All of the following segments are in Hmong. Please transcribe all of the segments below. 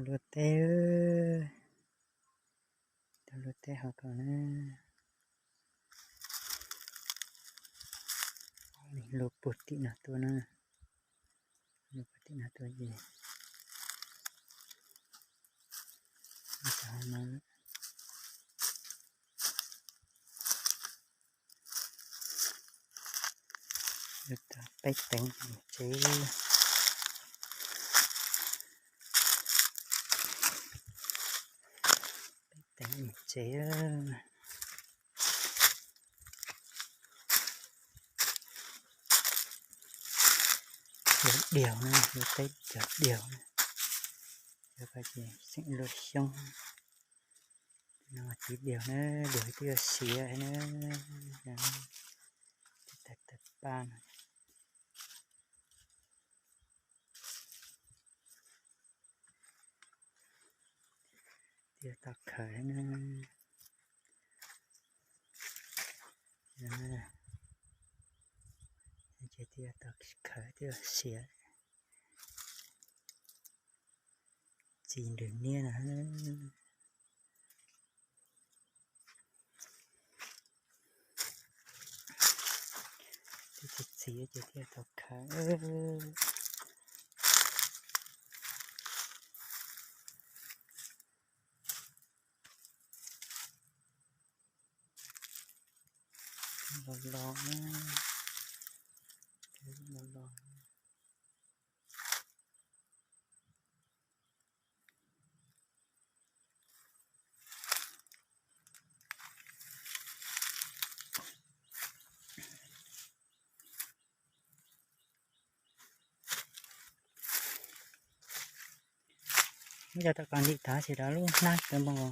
Luaj teb, tau luaj teb hauv ko na. Luaj puag tim no tuaj na. Luaj puag tim no tuaj ces peb teev mus tsev, peb teev mus tsev. Diaug na, lub teb cov diaug na, cov ko ces xeem luaj xyoob. No txiv diaug na, diaug twb yuav siav na, tsis tau tawg paj no. Twb yuav tau khaws na. Ces twb yuav tau khaws twb yuav siav. Txiv nrws niab no. Twb txiv txiv ces thiaj tau khaws. Los los, los los. Muab cov tom ko ntim tag ces rau lub hnab kawg npoo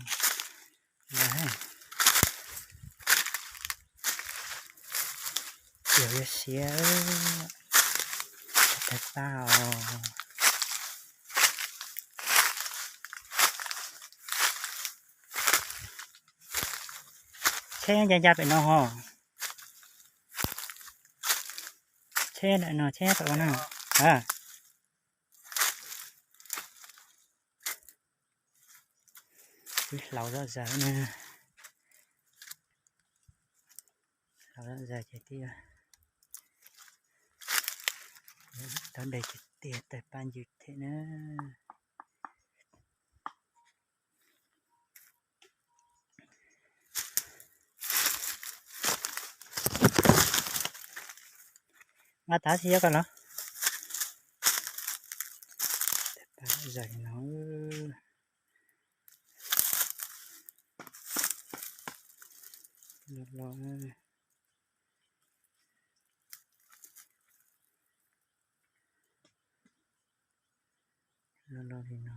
los. Yog yuav siav, tawg paj os. Tsheb ncaj ncaj pem no ho. Tsheb ntawm no tsheb pem ua na. Twb hlauv zoj zaws na. Hlauv zoj zaws ces twb tau dej tiag tiag tawg paj ncw thiab na. Nqa tav tsis yuav koj los. Tawg paj zoj zaws no. Los los, los los li no.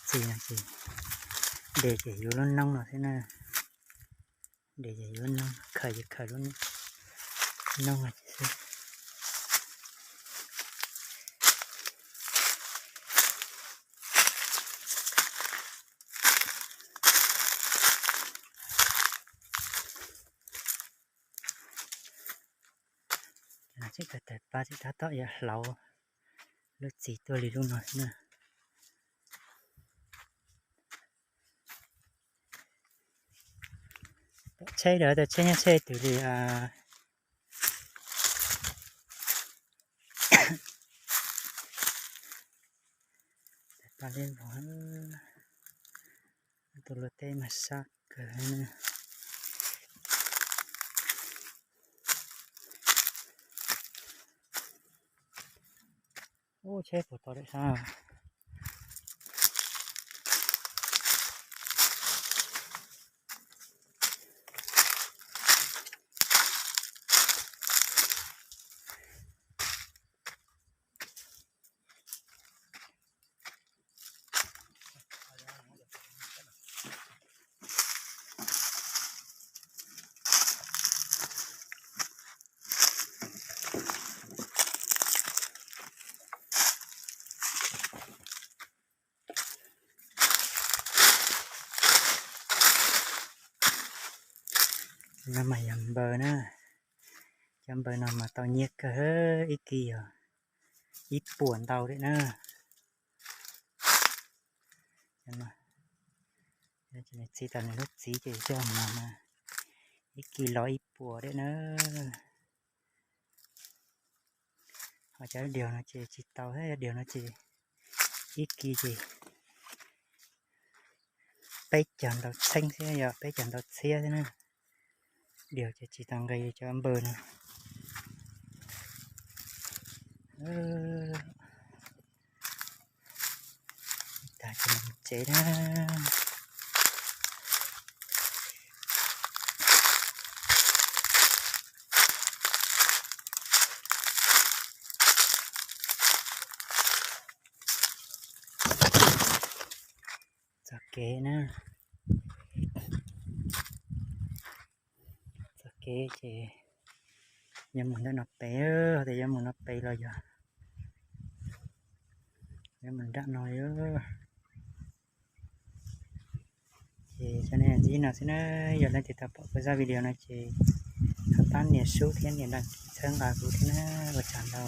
Txiv no ces, de ces yuav lub noob no thiab na. De ces yuav noob, khaws ces khaws lub noob no xwb. Tseem kawg tawg paj tseem tab tom yuav hlauv lub txiv tuaj li lub no xwb na. Tsheb lawm, tau tsheb nyob tsheb twg li. Paj liab vog, tus luaj teb mas sab kawg. Ub, tsheb puas tau daim sab. No mas yog npaws na. Cov npaws no mas tau nyiaj kawg, ib kis yog ib puas ntau thiab na. Txi tas nws lub txiv ces coj mus mas ib kis los ib puas thiab na. Ho cov diaug no ces tsis tau thiab, diaug no ces ib kis ces peb caug ntau txheeb thiab, yog peb caug ntau txhiab thiab na. Diaug ces tsis tau nqi cov npaws no. Tag ces mus tsev na. Txoj kev na, txoj kev ces yuav mus nram no pem, tias yuav mus no pem los yog yuav mus nram no. Ces cov nej ntxiv no xwb na, yog leej twg tau pom kuv zaj video no ces thov pab nias sub thiab nias đăng ký txhawb nqa kuv thiab na, ua tsaug ntau.